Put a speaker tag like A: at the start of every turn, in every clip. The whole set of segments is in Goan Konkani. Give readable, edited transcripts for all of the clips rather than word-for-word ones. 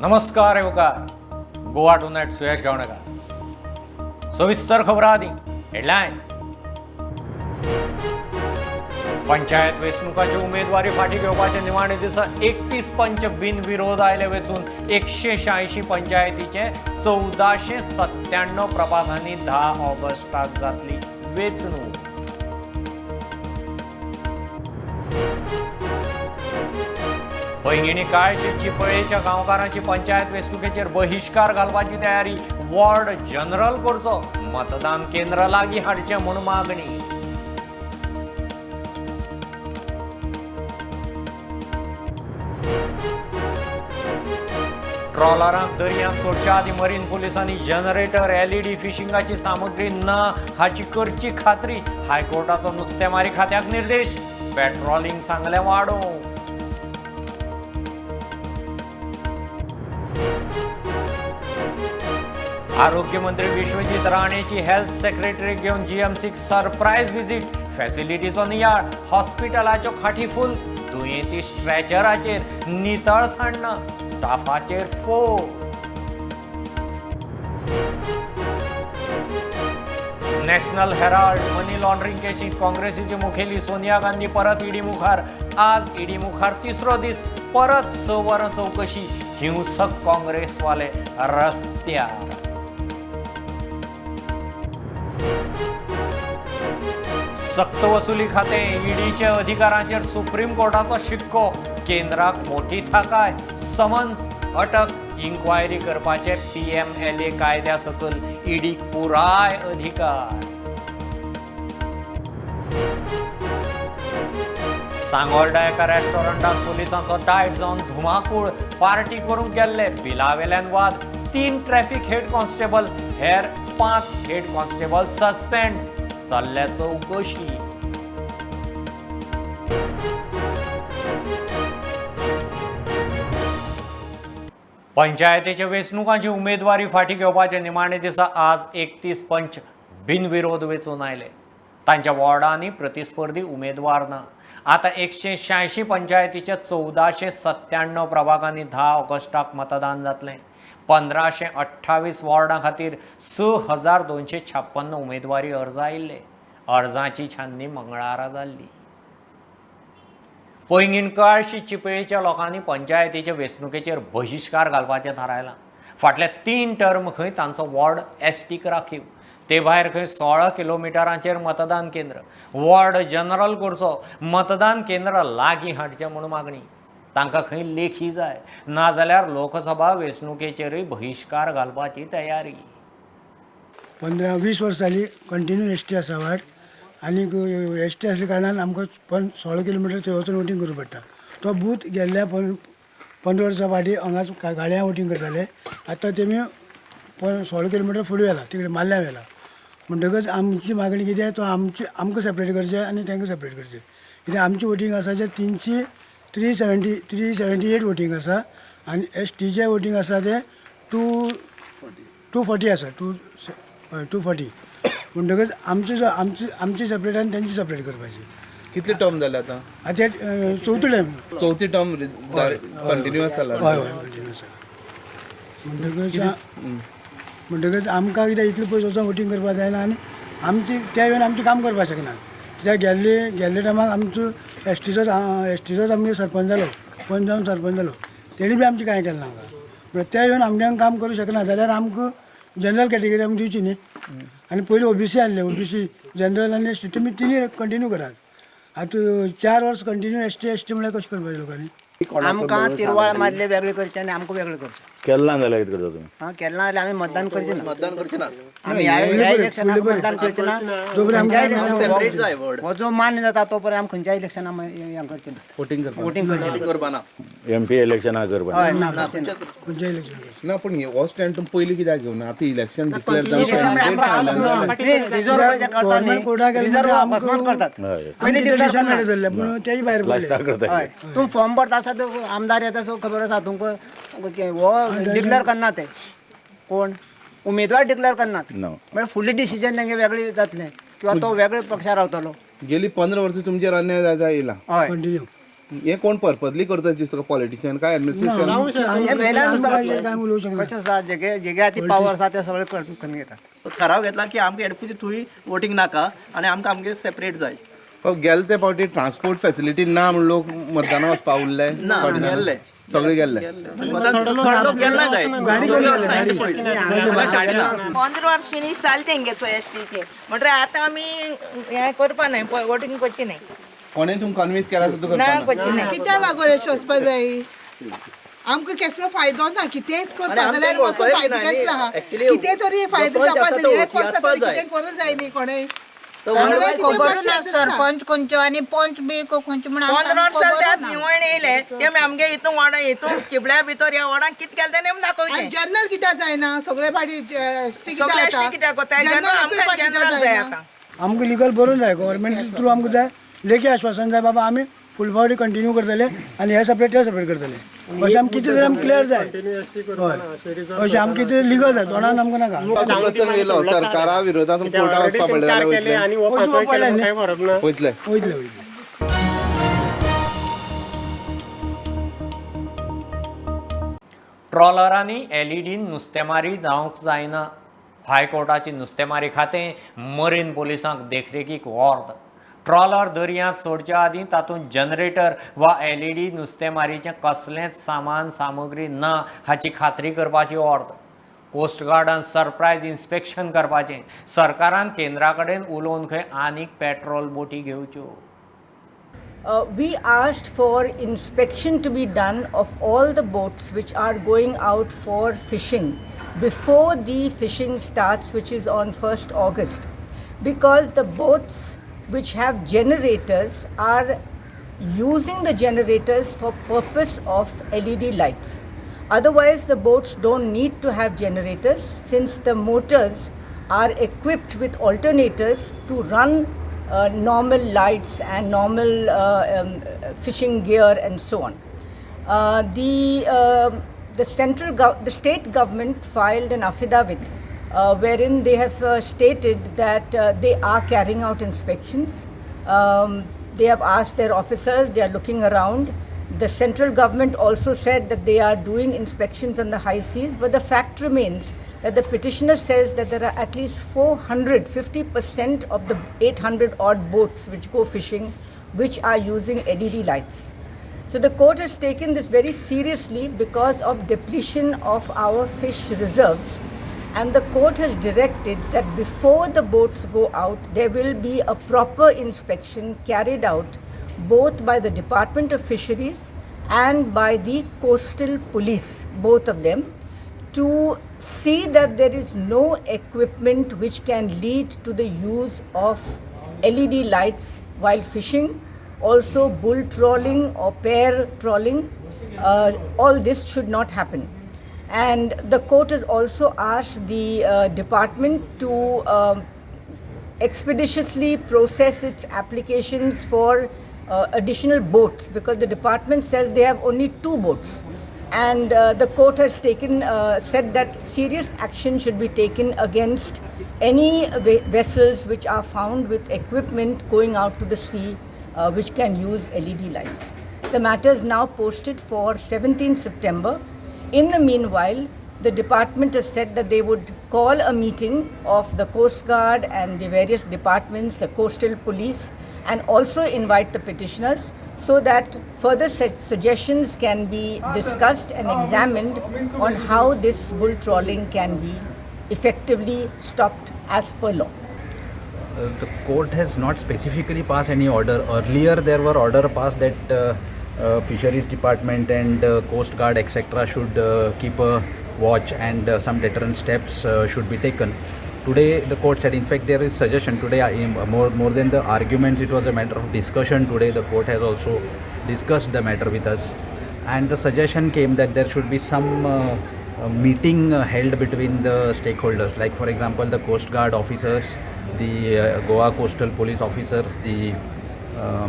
A: नमस्कार येवकार गोवा टुनायट सुयश गावणेकर. सविस्तर खबरां आदी हेडलायन्स. पंचायत वेंचणुकाची उमेदवारी फाटी घेवपाचे निमाणे दिसा 31 पंच बिनविरोध आयले वेंचून 186 पंचायतीचे 1497 प्रभागांनी 10 ऑगस्टाक जातली वेंचणूक. पैंगिणी काळशी चिपळेच्या गांवकारांची पंचायत वेंचणुकेचेर बहिश्कार घालपाची तयारी. वॉर्ड जनरल करचो, मतदान केंद्र लागीं हाडचें म्हूण मागणी. ट्रॉलरांक दर्यांत सोडच्या आदीं मरीन पुलिसांनी जनरेटर, एलईडी फिशिंगाची सामग्री ना हाची करची खात्री. हायकोर्टाचो नुस्तेमारी खात्याक निर्देश. पेट्रोलिंग सांगलें वाडोवंक. आरोग्य मंत्री विश्वजीत राणेची हेल्थ सेक्रेटरी घेवन जीएमसीक सरप्रायज विजीट. फॅसिलिटीचो नियाळ, हॉस्पिटलाच्यो खाटी फूल, दुयेंती स्ट्रेचराचेर, नितळसाण ना, स्टाफाचेर फोग. नॅशनल हेराल्ड मनी लॉन्ड्रिंग केशींत काँग्रेसीची मुखेली सोनिया गांधी परत ईडी मुखार. आज ईडी मुखार तिसरो दीस, परत 6 वरां चवकशी. हिंसक काँग्रेसवाले रस्त्यार. सक्तवसुली खातें ईडीच्या अधिकारांचेर सुप्रीम कोर्टाचो शिक्को. केंद्राक मोठी थाकाय. समन्स, अटक, इन्क्वायरी करपाचे PMLA कायद्या सकयल ईडीक पुराय अधिकार. सांगोल्डा एका रेस्टॉरंटात पोलिसांचो डायट जावन धुमाकूळ. पार्टी करूंक गेल्ले, बिलावेल्यान वाद. 3 ट्रॅफिक हेड कॉन्स्टेबल, हेर 5 हेड कॉन्स्टेबल सस्पेंड. चल्ल्या चवकशी. पंचायतीच्या वेंचणुकांची उमेदवारी फाटी घेवपाचे निमाणे दिसा आज 31 पंच बिनविरोध वेंचून आयले. तांच्या वॉर्डांनी प्रतिस्पर्धी उमेदवार ना. आतां 186 पंचायतीच्या 1497 प्रभागांनी 10 ऑगस्टाक मतदान जातलें. 1528 वॉर्डां खातीर 6256 उमेदवारी अर्ज आयिल्ले. अर्जांची छाननी मंगळारा जाल्ली. पैंगीण काळशी चिपळेच्या लोकांनी पंचायतीच्या वेंचणुकेचेर बहिश्कार घालपाचें थारायलां. फाटल्या 3 टर्म खंय तांचो वॉर्ड एसटीक राखीव. ते भायर खंय 16 किलोमिटरांचेर मतदान केंद्र. वॉर्ड जनरल करचो, मतदान केंद्र लागीं हाडचें म्हूण मागणी. तांकां खंय लेखी जाय, नाजाल्यार लोकसभा वेंचणुकेचेरूय बहिश्कार घालपाची तयारी.
B: 15-20 वर्सां जाली कंटिन्यू एस टी आसा वाट. आनी एस टी आसल्या कारणान आमकां 16 किलोमिटर थंय वचून वोटींग करूं पडटा. तो बूथ गेल्ल्या 15 वर्सां फाटीं हांगाच गाडयां वोटींग करताले. आतां तेमी 16 किलोमिटर फुडें व्हेला, तिकडे माल्ल्या व्हेला. म्हणटकच आमची मागणी कितें, तो आमची आमकां सेपरेट करचें आनी तांकां सेपरेट करचें. कित्याक आमची वोटींग आसा ते 378 वोटींग आसा आनी एस टीचे वोटींग आसा ते 240 आसा, 240. म्हणटकच आमची आमची आमची सेपरेट आनी तेंची सेपरेट करपाची.
C: कितले टर्म जाले आतां?
B: आतां चवथी टर्म.
C: चवथी टर्म कंटिन्युअस जाला.
B: हय हय कंटिन्युअस जाला. म्हणटकच आमकां कितें इतले पयस वचोन वोटींग करपाक जायना आनी आमची त्या वेळार आमचें काम करपाक शकना. कित्याक गेल्ले टायमाक आमचो एसटीचोच आमगे सरपंच जालो, पंच जावन सरपंच जालो, तेणी बी आमचें कांय केलें ना आमकां. म्हळ्यार त्या येवन आमगे काम करूं शकना जाल्यार आमकां जनरल कॅटेगरी आमकां दिवची न्ही. आनी पयलीं ओबीसी आसले, ओबीसी जनरल आनी एसटी तुमी तिनूय कंटिन्यू करात. आतां 4 वर्स कंटिन्यू एसटी एसटी म्हळ्यार कशें करपाचें लोकांनी?
D: आमकां तिरवाळ मारले वेगळे करचे आनी आमकां वेगळे करचें.
E: केन्ना जाल्यार कितें करता तुमी?
D: हां, केन्ना जाल्यार आमी मतदान करचे ना. मतदान करचे ना आमी ह्या इलेक्शनाक मतदान करचे ना. हो जो मान्य जाता तो पर्यंत आमी खंयच्या इलेक्शनाक हें करचे ना,
C: वोटींग करपा ना.
E: एमपी इलेक्शनाक करपा
D: हय ना,
B: खंयच्या इलेक्शनाक
C: ना. पूण हो स्टँड तुमी पयलीं कित्याक घेवना? आतां इलेक्शन डिक्लेअर
B: जावन पूण तेय भायर पडले.
D: तुमी फॉर्म भरता आसा आमदार येता सो खबर आसा तुमकां, हो डिक्लेअर करना ते कोण उमेदवार डिक्लेअर करनात. म्हळ्यार फुडलें डिसिजन तेंगे वेगळें जातलें किंवा तो वेगळे पक्षार रावतलो.
C: गेली 15 वर्सां तुमचेर अन्याय जायत येयला.
D: हय
B: कंटिन्यू.
C: हे कोण पर्पजली करता दिसता पॉलिटिशियन काय एडमिनिस्ट्रेशन?
D: कशें आसा जेगे जेगे आतां पावर आसा ते सगळे करून घेतात.
F: ठराव घेतला की आमकां हेडफुचे थंय वोटींग नाका आनी आमकां आमगे सेपरेट जाय.
C: गेले ते फावटी ट्रान्सपोर्ट फेसिलिटी ना म्हण लोक मतदाना वचपा उरले
F: ना, गेल्ले
C: सगळे गेल्ले.
G: 15 वर्स फिनीश जालें तेंगेचो एस टीचे, म्हणटकीर आतां आमी हें करपा न्हय, वोटींग करची न्हय.
C: कोणें तुमकां कन्विन्स केला सुद्दां
G: ना, करची न्हय.
H: कित्याक लागून अशें वचपा जाय? आमकां कसलो फायदो ना, कितेंच करपा जाल्यार कसलो फायदो कसलो आहा? कितें तरी फायदो जावपा जाय, एक वर्सा तरी कितें करूं जाय न्ही कोणें.
I: खबर ना सरपंच खंयचो आनी पंच बी खंयचो म्हण.
G: 15 वर्सां जाल्यार निवळ येयले ते आमगे हितून वॉर्डां हितून चिपळ्या भितर ह्या वॉर्डान कितें केलें तें दाखोवचें.
H: जनरल कित्याक जायना? सगळे फाटी एस टी
G: कित्याक कोता? जनरल आमकां जनरल जाय आतां.
B: आमकां लिगल बरोवन जाय, गव्हर्मेंट थ्रू आमकां जाय लेखी आश्वासन जाय, बाबा आमी फूल फावटी कंटिन्यू करतले आनी हे सेपरेट ते सेपरेट करतले, अशें आमकां कितें तरी आमकां क्लियर जाय. हय, अशें आमकां कितें लिगल जाय, तोंडान आमकां नाका.
C: सरकारा विरोधात कोर्टात वचपा पडलें जाल्यार वयतले
B: वयतले वयतले.
A: ट्रॉलरांनी एलईडी नुस्तेमारी जावंक जायना. हायकोर्टाची नुस्तेमारी खातें मरीन पोलिसांक देखरेखीक ऑर्द. ट्रॉलर दर्यांत सोडच्या आदीं तातूंत जनरेटर वा एलईडी नुस्तेमारीचें कसलेंच सामान सामग्री ना हाची खात्री करपाची ऑर्द. कोस्ट गार्डान सरप्रायज इन्स्पेक्शन करपाचें. सरकारान केंद्रा कडेन उलोवन खंय आनीक पेट्रोल बोटी घेवच्यो.
J: We asked for inspection to be done of all the boats which are going out for fishing before the fishing starts, which is on 1st August, because the boats which have generators are using the generators for purpose of LED lights. Otherwise, the boats don't need to have generators, since the motors are equipped with alternators to run normal lights and normal fishing gear and so on. The state government filed an affidavit wherein they have stated that they are carrying out inspections. They have asked their officers, they are looking around. The central government also said that they are doing inspections on the high seas, but the fact remains that the petitioner says that there are at least 450% of the 800 odd boats which go fishing, which are using LED lights. So the court has taken this very seriously because of depletion of our fish reserves, and the court has directed that before the boats go out, there will be a proper inspection carried out both by the Department of Fisheries and by the Coastal Police, both of them, to see that there is no equipment which can lead to the use of LED lights while fishing, also bull trawling or pair trawling. All this should not happen. And the court has also asked the department to expeditiously process its applications for additional boats, because the department says they have only 2 boats. And the court has said that serious action should be taken against any vessels which are found with equipment going out to the sea which can use LED lights. The matter is now posted for 17 September. In the meanwhile, the department has said that they would call a meeting of the Coast Guard and the various departments, the coastal police, and also invite the petitioners so that further suggestions can be discussed and examined on how this bull trawling can be effectively stopped as per law.
K: The court has not specifically passed any order. Earlier there were order passed that fisheries department and Coast Guard etc. should keep a watch and some deterrent steps should be taken. Today the court said, in fact there is suggestion today, more than the arguments, it was a matter of discussion today. The court has also discussed the matter with us, and the suggestion came that there should be some meeting held between the stakeholders, like for example the Coast Guard officers, the Goa Coastal Police officers, the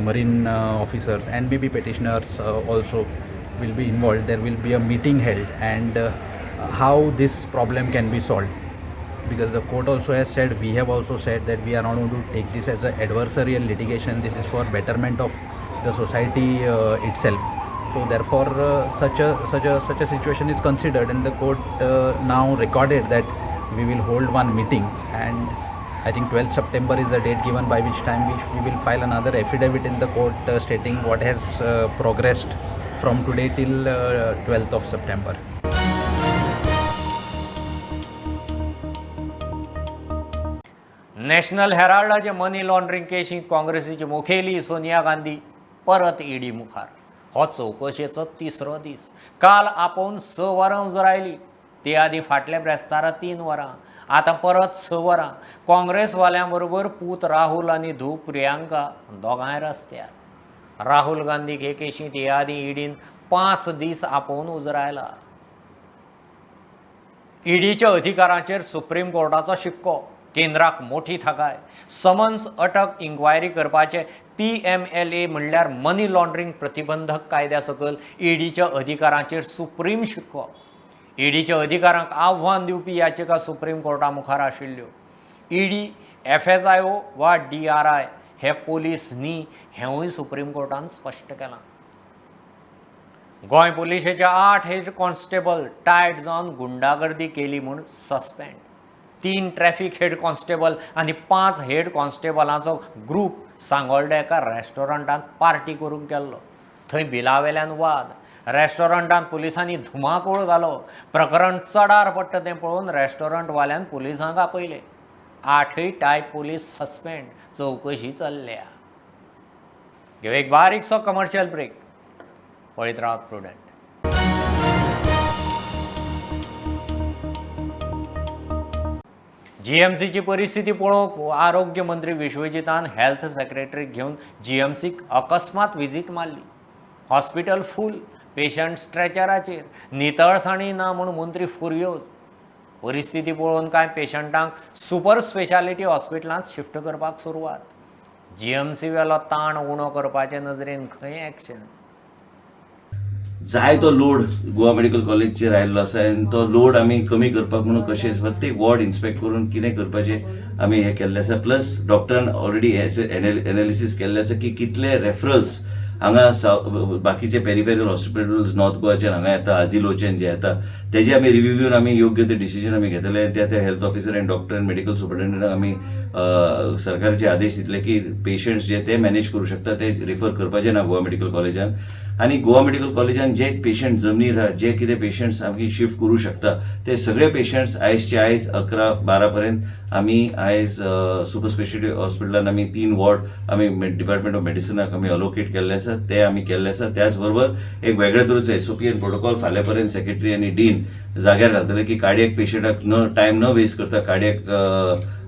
K: marine officers, and maybe petitioners also will be involved. There will be a meeting held and how this problem can be solved, because the court also has said, we have also said that we are not going to take this as an adversarial litigation. This is for betterment of the society itself. So therefore such a situation is considered, and the court now recorded that we will hold one meeting, and I think 12th September is the date given by which time we will file another affidavit in the court stating what has progressed from today till 12th of September.
A: National हेराल्डाचे money laundering केशींत काँग्रेसीची मुखेली सोनिया गांधी परत ईडी मुखार. हो चवकशेचो तिसरो दीस. काल आपोवन 6 वरां उजरायली. ते आदी फाटल्या ब्रेस्तारा 3 वरां, आतां परत 6 वरां. काँग्रेसवाल्यां बरोबर पूत राहुल आनी धूव प्रियांका दोगांय रस्त्यार. राहुल गांधीक हे केशींत हे आदीं ईडीन 5 दीस आपोवन उजरायला. ईडीच्या अधिकारांचेर सुप्रीम कोर्टाचो शिक्को. केंद्राक मोठी थाकाय. समन्स अटक इन्क्वायरी करपाचे PMLA म्हणल्यार मनी लॉन्ड्रिंग प्रतिबंधक कायद्या सकयल ईडीच्या अधिकारांचेर सुप्रीम शिक्को. ईडीच्या अधिकारांक आव्हान दिवपी याचिका सुप्रीम कोर्टा मुखार आशिल्ल्यो. ईडी, FSIO वा DRI हे पोलीस न्ही हेंवूय सुप्रीम कोर्टान स्पश्ट केलां. गोंय पुलिशेचे 8 हेड कॉन्स्टेबल टायट जावन गुंडागर्दी केली म्हूण सस्पेंड. 3 ट्रॅफिक हेड कॉन्स्टेबल आनी 5 हेड कॉन्स्टेबलांचो ग्रूप सांगोल्डा एका रेस्टॉरंटांत पार्टी करूंक गेल्लो. थंय बिलावेल्यान वाद. रेस्टॉरंटांत पुलिसांनी धुमाकूळ घालो. प्रकरण चडार पडटा तें पळोवन रेस्टॉरंटवाल्यान पुलिसांक आपयले. 8 टायट पुलीस सस्पेंड. चवकशी चल्ल्या. घेवया एक बारीकसो कमर्शियल ब्रेक. पळयत रावात प्रुडंट. जीएमसीची परिस्थिती पळोवंक आरोग्य मंत्री विश्वजितान हेल्थ सेक्रेटरीक घेवन जीएमसीक अकस्मात विजीट मारली. हॉस्पिटल फूल, पेशंट स्ट्रेचराचेर, नितळसाणी ना म्हूण मंत्री फुर्योज. परिस्थिती पळोवन कांय पेशंटांक सुपर स्पेशालिटी हॉस्पिटलांत शिफ्ट करपाक सुरवात. जीएमसी वेलो ताण उणो करपाचे नजरेन खंय एक्शन.
L: जाय तो लोड गोवा मेडिकल कॉलेजचेर आयिल्लो आसा आनी तो लोड आमी कमी करपाक म्हणून कशें प्रत्येक वॉर्ड इन्स्पेक्ट करून कितें करपाचें आमी हें केल्लें आसा. प्लस डॉक्टरान ऑलरेडी एनालिसीस केल्लें आसा की कितले रेफरल्स हांगा बाकीचे पेरिफेरल हॉस्पिटल्स नॉर्थ गोवाच्यान हांगा येता, आजिलोच्यान जे येता तेजे आमी रिव्यू घेवन आमी योग्य ते डिसिजन आमी घेतले. त्या त्या हेल्थ ऑफिसर आनी डॉक्टर आनी मेडिकल सुपरिटेंडंटाक आमी सरकाराचे आदेश दितले की पेशंट्स जे ते मॅनेज करूं शकता ते रिफर करपाचे ना गोवा मेडिकल कॉलेजान. आनी गोवा मेडिकल कॉलेजान जे पेशंट जमनीर आहा, जे कितें पेशंट्स आमी शिफ्ट करूं शकता ते सगळे पेशंट्स आयजचे आयज 11-12 पर्यंत आमी आयज सुपर स्पेशलिटी हॉस्पिटलान आमी 3 वॉर्ड आमी डिपार्टमेंट ऑफ मेडिसिनाक आमी अलोकेट केल्ले आसा, ते आमी केल्ले आसा. त्याच बरोबर एक वेगळे तरेचो SOP आनी प्रोटोकॉल फाल्यां पर्यंत सेक्रेटरी आनी डीन जाग्यार घालतले की कार्डियक पेशंटाक न टायम न वेस्ट करता कार्डियक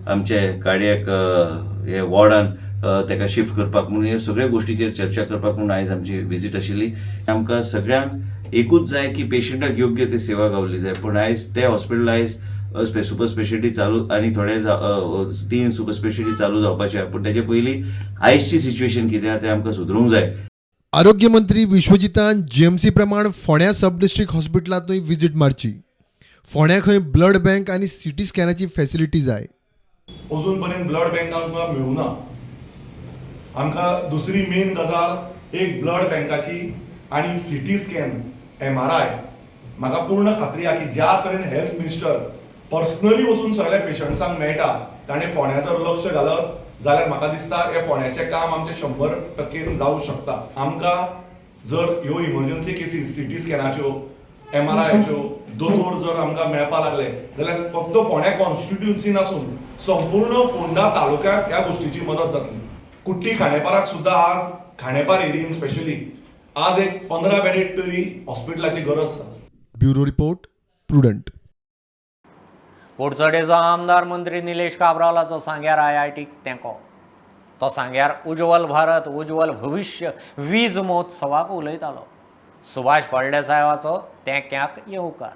L: आमचे कार्डियक हे वॉर्डान ताका शिफ्ट करपाक म्हणून हे सगळ्या गोष्टीचेर चर्चा करपाक म्हणून आयज आमची विजीट आशिल्ली. आमकां सगळ्यांक एकूच जाय की पेशंटाक योग्य ती सेवा गावली जाय, पूण आयज ते हॉस्पिटल आयज सुपर स्पेशलिटी चालू आनी थोडे 3 सुपर स्पेशलिटी चालू जावपाचे, पूण तेजे पयलीं आयजची सिच्युएशन कितें आहा तें आमकां सुदरूंक जाय.
M: आरोग्य मंत्री विश्वजितान जीएमसी प्रमाण फोंड्या सब डिस्ट्रिक्ट हॉस्पिटलांतूय विजीट मारची. फोंड्या खंय ब्लड बँक आनी सीटी स्कॅनाची फॅसिलिटी जाय.
N: अजून पर्यंत ब्लड बँक आमकां मेळूना. आमकां दुसरी मेन गजाल एक ब्लड बँकाची आनी सीटी स्कॅन MRI. म्हाका पूर्ण खात्री आहा की ज्या तरेन हेल्थ मिनिस्टर पर्सनली वचून सगळ्या पेशंट्सांक मेळटा ताणें फोंड्या जर लक्ष घालत जाल्यार म्हाका दिसता हे फोंड्याचें काम आमचें 100% जावं शकता. आमकां जर ह्यो इमर्जन्सी केसीस सीटी स्कॅनाच्यो MRIच्यो दोतोर जर आमकां मेळपा लागले जाल्यार फक्त फोंड्या कॉन्स्टिट्युन्सी नासून संपूर्ण फोंडा तालुक्याक ह्या गोष्टीची मदत जातली. कुट्टी खांडेपाराक सुद्दां आज खांडेपार एरियेन स्पेशली आज एक 15 बेडेड तरी हॉस्पिटलाची गरज आसा.
M: Bureau report, Prudent.
A: कुडचडेचो आमदार मंत्री निलेश काब्रालाचो सांग्यार IITक तेंको. तो सांग्यार उज्ज्वल भारत उज्ज्वल भविश्य वीज महोत्सवाक उलयतालो. सुभाष फळदेसायाचो तेंक्याक येवकार.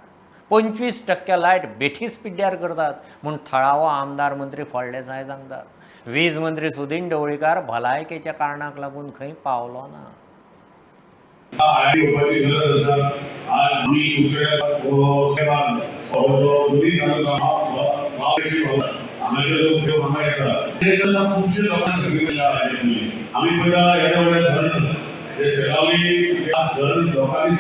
A: 25% लायट बेठीच पिड्ड्यार करतात म्हूण थळावो आमदार मंत्री फळदेसाय सांगतात. वीज मंत्री सुदीन ढवळीकार भलायकेच्या कारणाक लागून खंय पावलो ना.
O: आमी पळयता येद्या व्हडल्या धरण जे शेलावली घर लोकांनी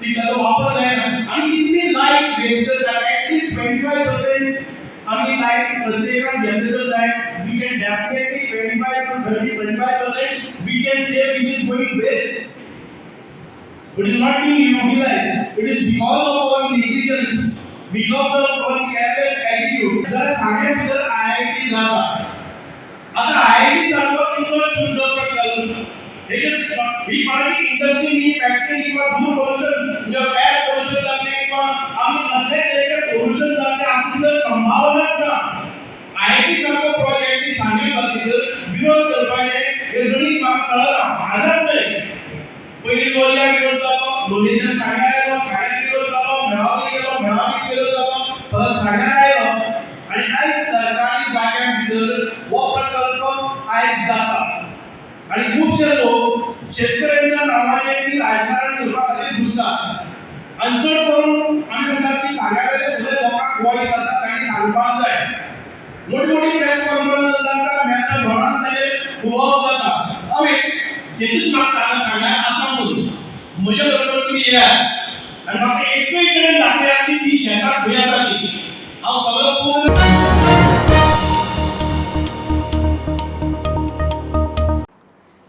P: ती ताचो वापर जायना आनी कितली लायट वेस्ट जाता. एटलीस्ट 25% आमी लायट प्रत्येकान जनरेटर जाय. We can definitely 25 to 30 25% we can save which is going waste. It is not being utilized. It is because of our negligence, because of our careless attitude. जरा सांगण्या भितर IIT जाता. आता IIT सारको कितलो शुद्ध प्रकल्प, ही कोणाची इंडस्ट्री न्ही, फॅक्टरी किंवा दूर पोल्युशन, म्हणजे एअर पोल्युशन जातलें किंवा आमी कसले तरेचे पोल्युशन जातलें आमची तर संभावनाच ना. IIT सारको प्रोजेक्ट सांगण्या भितर विरोध करपाचें हें गणीत म्हाका कळना. हांगाच न्हय, पयलीं लोलयां विरोध जालो, लोलयेंच्यान सांग्यार आयलो, सांग्यार विरोध जालो, मेळावी गेलो, मेळावी विरोध जालो, परत सांग्यार आयलो आनी आयज सरकारी जाग्यां भितर हो प्रकल्प आयज जाता. आनी खुबशे लोक शेतकऱ्यांच्या नांवाचेर ती राजकारण करपा खातीर घुसतात. आनी चड करून आमी म्हणटात की सांग्यावेले सगळे लोकांक वॉयस आसा, तांणी सांगपाक जाय. मोठी मोठी प्रेस कॉन्फरन्स जाता, मेळटा घरांत ताजेर उलोवप जाता. हांव हेतूच म्हाका सांगल्यार आसा म्हणून म्हजे बरोबर तुमी येयात आनी म्हाका एकूय कडेन दाखयात की ती शेतां खंय आसा ती. हांव सगळो पूर्ण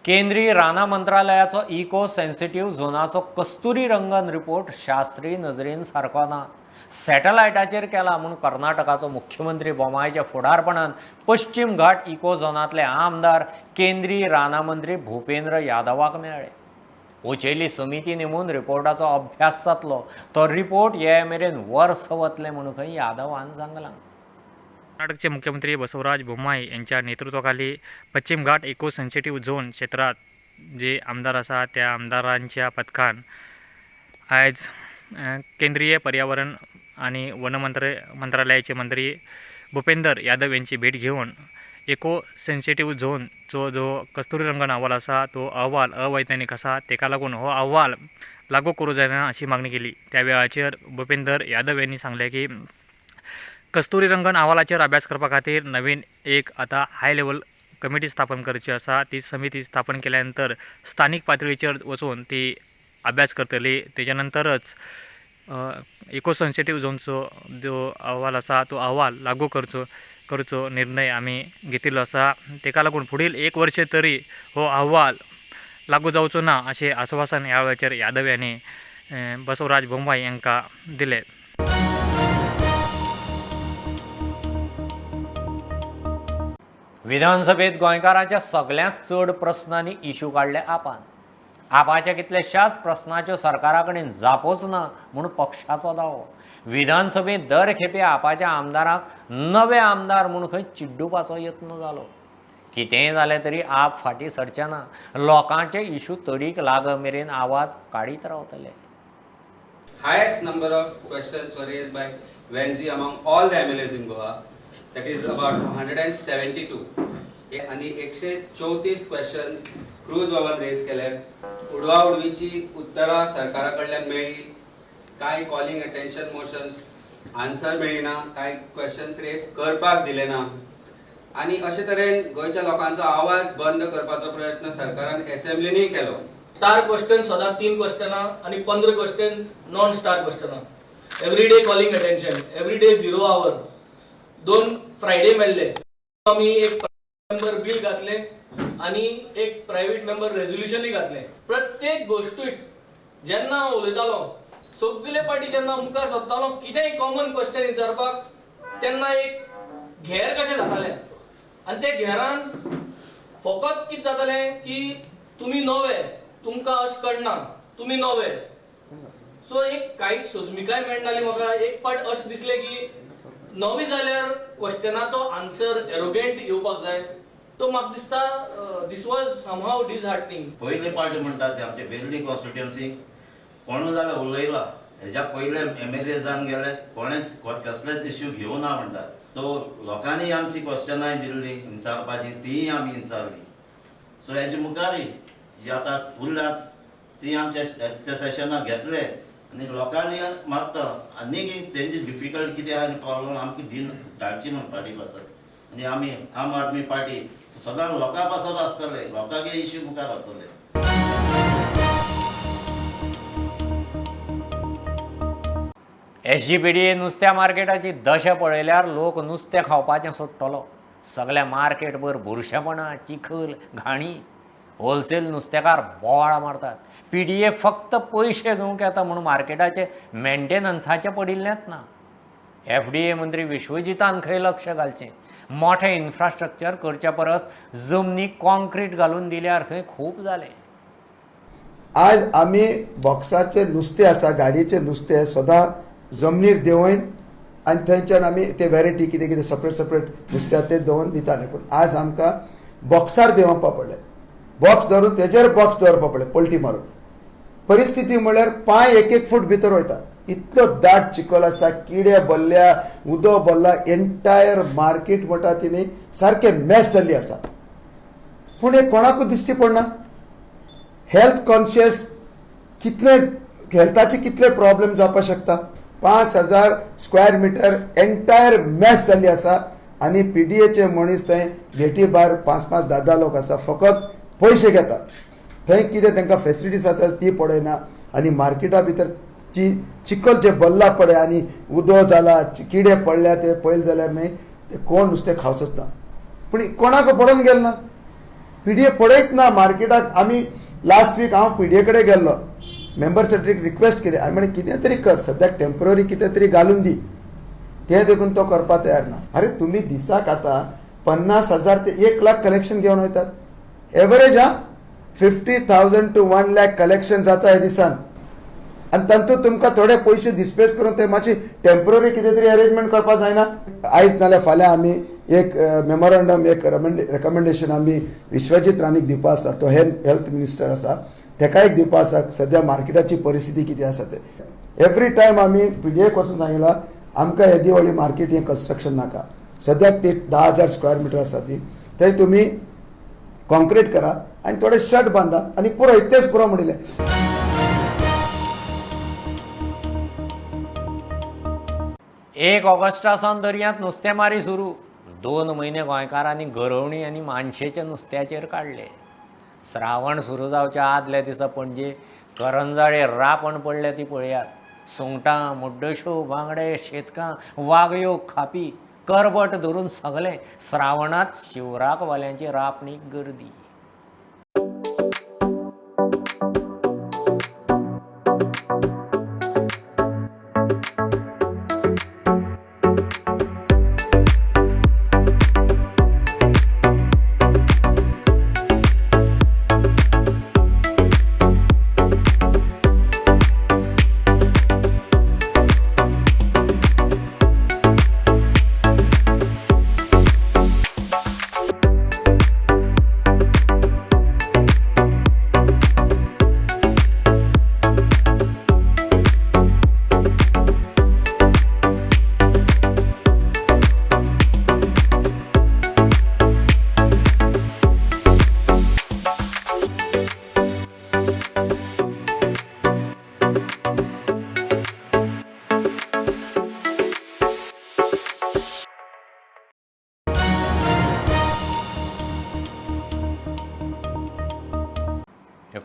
A: केंद्रीय रानां मंत्रालयाचो इको सेन्सिटीव झोनाचो कस्तुरी रंगन रिपोर्ट शास्त्रीय नजरेन सारको ना, सॅटलायटाचेर केला म्हूण कर्नाटकाचो मुख्यमंत्री बोमायच्या फुडारपणान पश्चिम घाट इको झोनांतले आमदार केंद्रीय रानां मंत्री भूपेंद्र यादवाक मेळ्ळे. उचेली समिती नेमून रिपोर्टाचो अभ्यास जातलो. तो रिपोर्ट ये मेरेन वर्स वतलें म्हूण खंय यादवान सांगलां.
Q: कर्नाटकचे मुख्यमंत्री बसवराज बोम्माई यांच्या नेतृत्वाखाली पश्चिम घाट इको सेन्सिटिव्ह झोन क्षेत्रात जे आमदार आसा त्या आमदारांच्या पथकान आयज केंद्रीय पर्यावरण आणि वन मंत्रालयाचे मंत्री भूपेंदर यादव यांची भेट घेऊन इको सेन्सिटिव्ह झोनचो जो कस्तुरी रंगन अहवाल आसा तो अहवाल अवैज्ञानिक आसा, तेका लागून हो अहवाल लागू करूं जायना अशी मागणी केली. त्या वेळाचेर भूपेंदर यादव यांनी सांगलें की कस्तुरी रंगन अहवालाचेर अभ्यास करपा खातीर नवीन एक आतां हाय लेवल कमिटी स्थापन करची आसा. ती समिती स्थापन केल्या नंतर स्थानीक पातळीचेर वचून ती अभ्यास करतली. तेच्या नंतरच इको सेन्सिटिव्ह झोनचो जो अहवाल आसा तो अहवाल लागू करचो निर्णय आमी घेतिल्लो आसा. तेका लागून फुडील एक वर्ष तरी हो अहवाल लागू जावचो ना अशें आस्वासन ह्या वेळाचेर यादव यांनी बसवराज बोम्माई हांकां दिलें.
A: विधानसभेत गोंयकारांच्या सगळ्यांत चड प्रस्न आनी इश्यू काडले आपान. आपाच्या कितल्याशाच प्रस्नाच्यो सरकारा कडेन जापोच ना म्हूण पक्षाचो दावो. विधानसभेत दर खेपे आपाच्या आमदारांक नवे आमदार म्हूण खंय चिड्डुपाचो यत्न जालो. कितेंय जालें तरी आप फाटीं सरचे ना. लोकांचे इश्यू तडीक लाग मेरेन आवाज काडीत रावतले.
R: Highest number of questions were raised by Venzi among all the MLAs in Goa. That is about 172. आणि 134 क्वेश्चन क्रूज बाबान रेज केले. उडवा उडवीची उत्तरां सरकारा कडल्यान मेळ्ळी, कांय कॉलिंग अटेन्शन मोशन्स आन्सर मेळ्ळी ना, कांय क्वेश्चन्स रेज करपाक दिले ना आनी अशे तरेन गोंयच्या लोकांचो आवाज बंद करपाचो प्रयत्न सरकारान एसेंब्लीनूय केलो.
S: स्टार क्वेश्चन सदां 3 क्वेश्चनां आनी 15 क्वेश्चन नॉन स्टार क्वेश्चनां. Every day calling attention, every day 0 hour. 2 Friday मेळ्ळे आमी एक मेंबर बिल घातले आनी एक प्रायव्हेट मेंबर रेजोल्युशनूय घातले. प्रत्येक गोश्टीक जेन्ना हांव उलयतालो सगळे पार्टी जेन्ना मुखार सरतालो कितेंय कॉमन क्वेश्चन विचारपाक तेन्ना एक घेर कशें जातालें आनी ते घेरान फकत कितें जातालें की तुमी नवे, तुमकां अशें कळना, तुमी नवे. सो एक कांय सोजमिकाय मेळनाली म्हाका. एक पाट अशें दिसलें की नवी जाल्यार क्वेश्चनाचो आन्सर एरोगेंट येवपाक जाय. तो म्हाका दिसता this was somehow डिसहार्टनिंग.
T: पयले पार्टी म्हणटा ते आमचे वेर्ली कॉन्स्टिट्युएन्सी कोणूय जाल्यार उलयला हेज्या पयले MLA जावन गेले कोणेच कसलेच इश्यू घेवना म्हणटा. तो लोकांनी आमची क्वेश्चनांय दिल्ली विचारपाची, तीय आमी विचारली. सो हेजे मुखारय जी आतां उरल्यात ती आमच्या त्या सेशनाक घेतले आनी लोकांनी मागता आनी तेंची डिफिकल्ट कितें आहा आनी प्रॉब्लम आमकां दिन धाडची न्हू पार्टी पासत. आनी आमी आम आदमी पार्टी सदां लोकां पासत आसतले, लोकांगे इश्यू मुखार व्हरतले.
A: एसजीपीडीए नुस्त्या मार्केटाची दशा पळयल्यार लोक नुस्तें खावपाचें सोडटलो. सगळ्या मार्केटभर बुरशेपणां, चिखल, घाणी. होलसेल नुस्तेकार बोवाळ मारतात. पीडीए फक्त पयशे घेवंक येता म्हूण मार्केटाचे मेंटेनन्साचें पडिल्लेंच ना. एफडीए मंत्री विश्वजितान खंय लक्ष घालचें? मोठें इन्फ्रास्ट्रक्चर करच्या परस जमनीक कॉन्क्रीट घालून दिल्यार खंय खूब जालें.
U: आज आमी बॉक्साचे नुस्तें आसा, गाडयेचें नुस्तें सदां जमनीर देंवयन आनी थंयच्यान आमी ते वेरायटी कितें कितें सेपरेट सेपरेट नुस्तें आसा तें दवरून दिताले. पूण आज आमकां बॉक्सार देंवोवपा पडलें, बॉक्स धरून तेजेर बॉक्स दवरपा पडलें पलटी मारून. परिस्थिती म्हणल्यार पांय एक एक फूट भितर वयता, इतलो दाट चिखल आसा, किडे भरल्या, उदक भरला, एंटायर मार्केट म्हणटा ती न्ही सारकें मॅस जाल्ली आसा. पूण हें कोणाकूच दिश्टी पडना. हेल्थ कॉन्शियस कितले हेल्थाचे कितले प्रॉब्लेम जावपाक शकता. 5000 स्क्वेअर मिटर एंटायर मॅस जाल्ली आसा आनी पीडीएचे मनीस थंय गेटी भायर 5 5 10 10 लोक आसा, फकत पयशे घेता. थंय कितें तांकां फेसिलिटीज आसा ती पळयना आनी मार्केटा भितर जी चिखल जे भरला पळय आनी उदक जाला, किडे पडल्या ते पळयले जाल्यार न्ही ते कोण नुस्तें खावचोच ना. पूण कोणाक पडोवन गेल ना, पीडीए पळयत ना मार्केटाक. आमी लास्ट वीक हांव पीडीए कडेन गेल्लो, मेंबर सेक्रेटरीक रिक्वेस्ट केली, हांवें म्हणलें कितें तरी कर, सद्याक टेम्पररी कितें तरी घालून दी. तें देखून तो करपाक तयार ना. अरे तुमी दिसाक आतां 50,000 ते 1 लाख कलेक्शन घेवन वयतात एवरेज. हा 50,000 टू 1 लाख कलेक्शन जाता ह्या दिसान आनी तातूंत तुमकां थोडे पयशे डिस्पेस करून ते मातशी टेम्पररी कितें तरी अरेंजमेंट करपाक जायना. आयज नाल्यार फाल्यां आमी एक मेमोरंडम, एक रेकमेंडेशन आमी विश्वजीत राणीक दिवपा आसा, तो हेल्थ मिनिस्टर आसा, तेका एक दिवपा आसा सद्या मार्केटाची परिस्थिती कितें आसा ते. एवरी टायम आमी पीडीएक वचून सांगिलां आमकां येदी व्हडली मार्केट हें कन्स्ट्रक्शन नाका, सद्याक ती 10,000 स्क्वेअर मिटर आसा ती थंय तुमी कॉन्क्रीट करा आनी थोडे शर्ट बांदा आनी पुरो, इतलेंच पुरो म्हणिल्लें.
A: एक ऑगस्टा सावन दर्यांत नुस्तेमारी सुरू. 2 म्हयने गोंयकारांनी गरोवणी आनी मानशेच्या नुस्त्याचेर काडले. श्रावण सुरू जावच्या आदल्या दिसा पणजे करंजाळे रापण पडले ती पळयात. सुंगटां, मुड्डश्यो, बांगडे, शेतकां, वागयो, खापी, करबट धरून सगळें श्रावणांत शिवराकवाल्यांची रापणी गर्दी.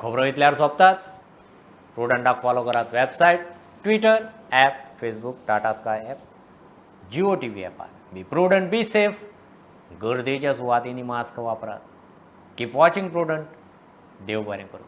A: खबरो इतल्यार सोंपतात. प्रुडंटाक फॉलो करात website, Twitter, app, Facebook, Tata Sky app, Jio TV ॲपार. Be prudent, be safe. गर्देच्या सुवातींनी मास्क वापरात. Keep watching Prudent. देव बरें करूं.